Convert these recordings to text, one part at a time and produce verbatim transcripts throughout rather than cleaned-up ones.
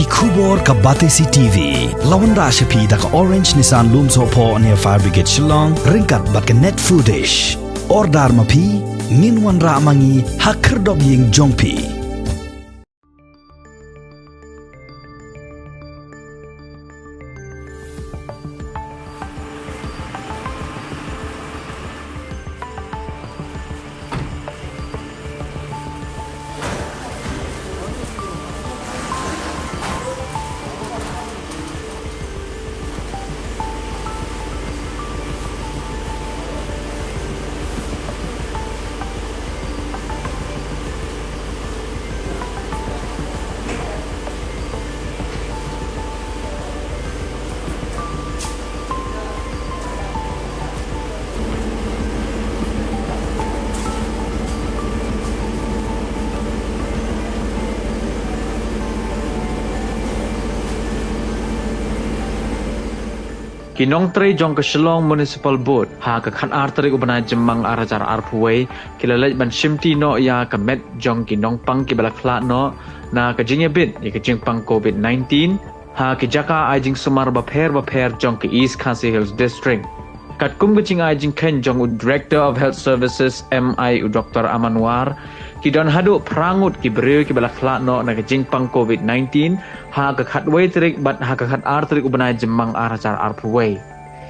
Khubor ka Batesi T V. La wanrah sha phi da ka Orange Nissan Lumsohphoh near Fire Brigade Shillong, ryngkat bad ka Net Foodish. Order ma phi, ngin wanrah ma ngi ha khyrdop ïing jong phi. Ki nongtrei jong ka Shillong Municipal Board ha ka khatar tarik u bnai Jymmang ar hajar arphew wei ki la leit ban shimti noh ïa ka met jong ki nongpang kiba la khlad noh na ka jingïabit ïa ka jingpang covid nineteen ha ki jaka ai jingsumar bapher bapher jong ka East Khasi Hills District. Katkum ka jingai jingkheiñ jong u Director of Health Services M I u Doctor Aman War, ki don haduh phra ngut ki briew kiba la khlad noh na ka jingpang covid nineteen ha ka khatwei tarik bad ha ka khatar tarik u bnai Jymmang ar hajar arphew wei.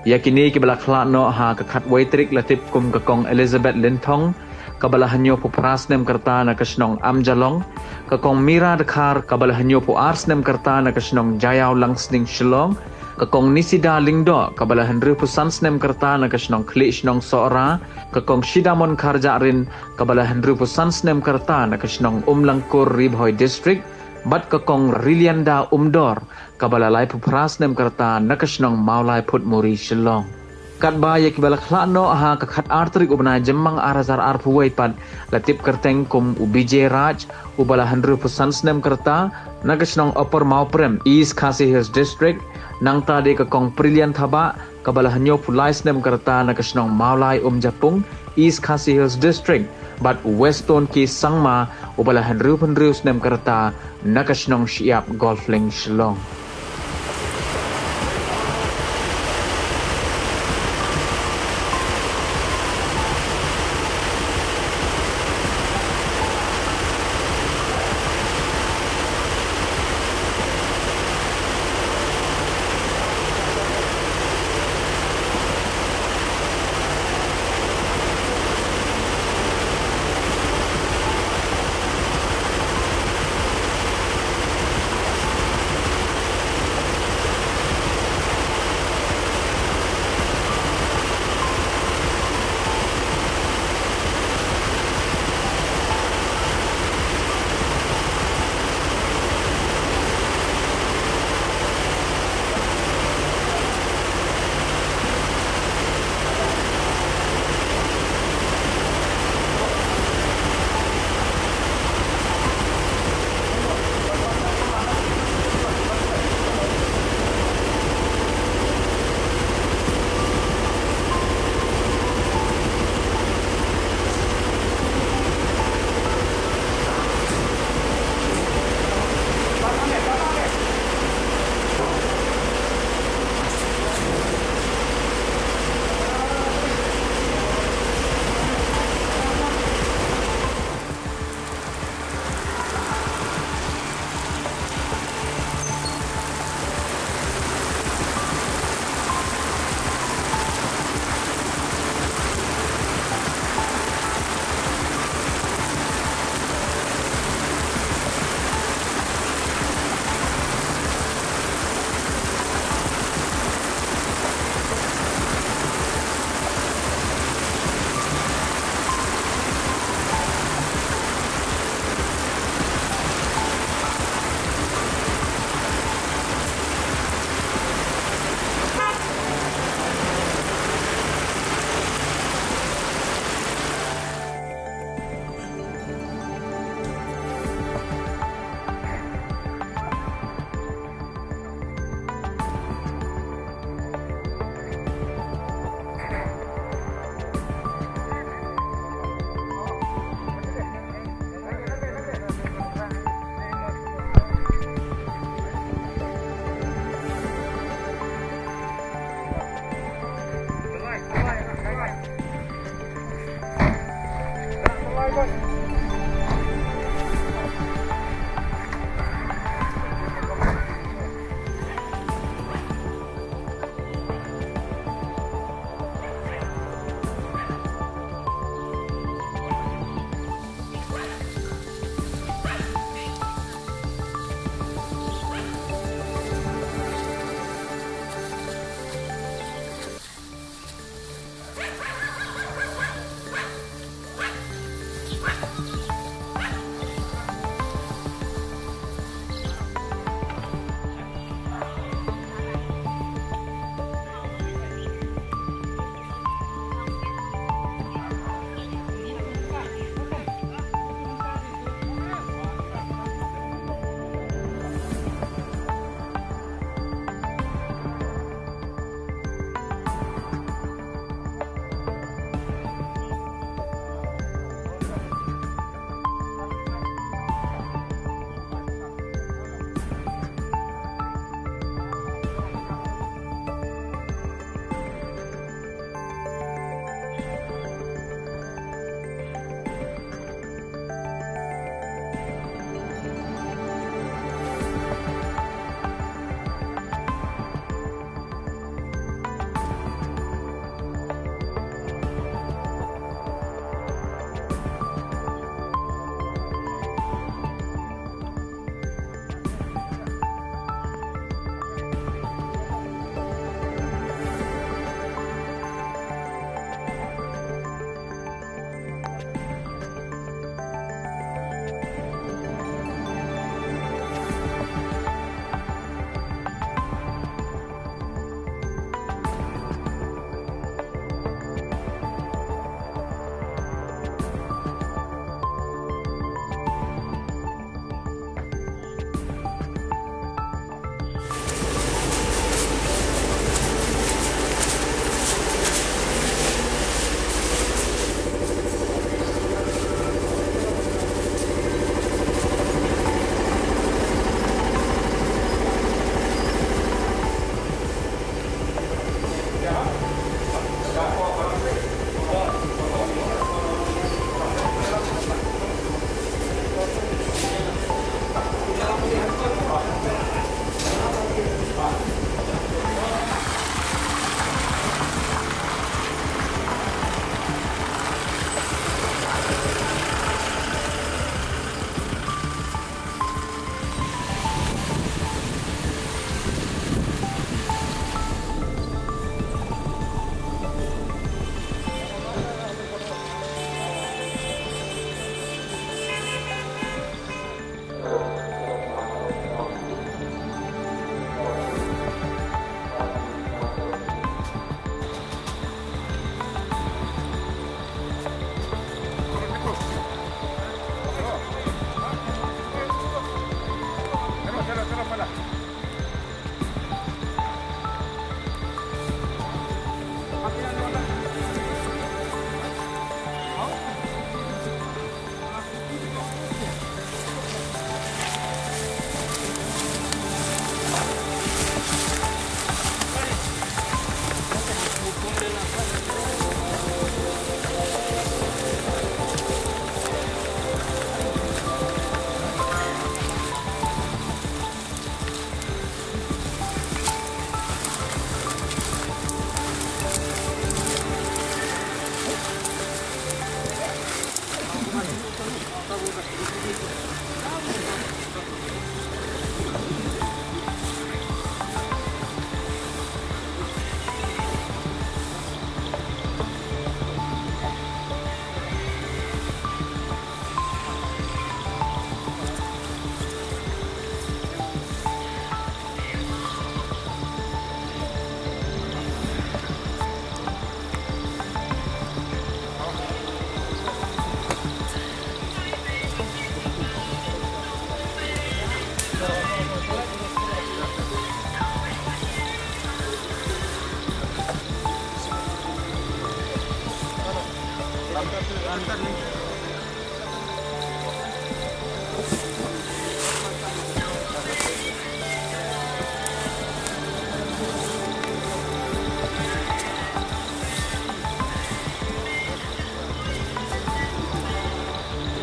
Ïa kine kiba la khlad noh ha ka khatwei tarik la tip kum ka Kong Elizabeth Linthong, kaba la hynñiewphew phra snem ka rta na ka shnong Amjalong, ka Kong Mira Dkhar, kaba la hynñiewphew ar snem ka rta na ka shnong Jaiaw Langsning Shillong, ka Kong Nisida Lyngdoh, kaba la hynriewphew san snem ka rta na ka shnong Khlieh Shnong Sohra, ka Kong Shidamon Kharjahrin, kaba la hynriewphew san snem ka rta na ka shnong Umlangkur Ri Bhoi District, bad ka Kong Rilianda Umdor, kaba la laiphew phra snem ka rta na ka shnong Mawlai Phutmuri Shillong. Katba ïa kiba la khlad noh ha ka khatar tarik u bnai Jymmang ar hajar arphew wei pat la tip kyrteng kum u Bijay Raj, uba la hynriewphew san snem ka rta na ka shnong Upper Mawprem, East Khasi Hills District, nangta de ka Kong Prilian Thabah, kaba la hynñiewphew lai snem ka rta na ka shnong Mawlai Umjapung, East Khasi Hills District, bad u Weston K Sangma, uba la hynriewphew hynriew snem ka rta na ka shnong Shiap Golflink Shillong.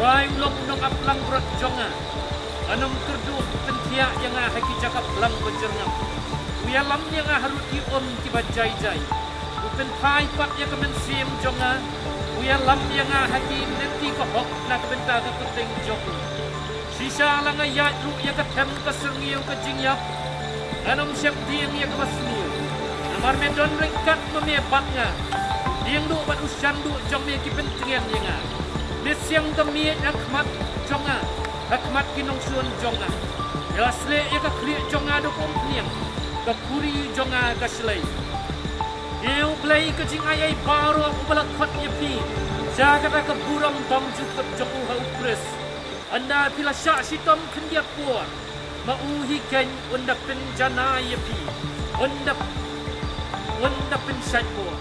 Trai u long u nongap langbrot jong nga. Ngan ym kyrduh, u pynthiah ïa nga ha ki jaka blang ba jyrngam. U ïalam ïa nga harud ki um kiba jai jai. U pynphai pat ïa ka mynsiem jong nga. U ïalam ïa nga ha ki lynti ka hok na ka bynta ka kyrteng jong u. Shisha la nga ïaid ruh ïa ka them ka syrngiew ka jingïap, ngan ym sheptieng ïa kaba sniew. Namar me don ryngkat ma me bad nga. U diengduh bad u shanduh jong me ki pyntngen ïa nga. Me siang ka miej ha khmat jong nga, ha khmat ki nongshun jong nga. Ïa sleh ïa ka khlieh jong nga da ka umphniang, ka khuri jong nga ka shlei. Ïa U Blei ka jingai ei baroh uba la khot ïa phi sha kata ka burom bymjukut jong u ha U Khrist. Ynda phi la shah shitom khyndiat por, ma u hi keiñ un da pynjanai ïa phi. Un da, un da pynshait por.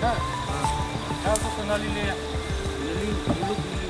Anda, dah tu kenal ini ya. Ini, dulu, dulu.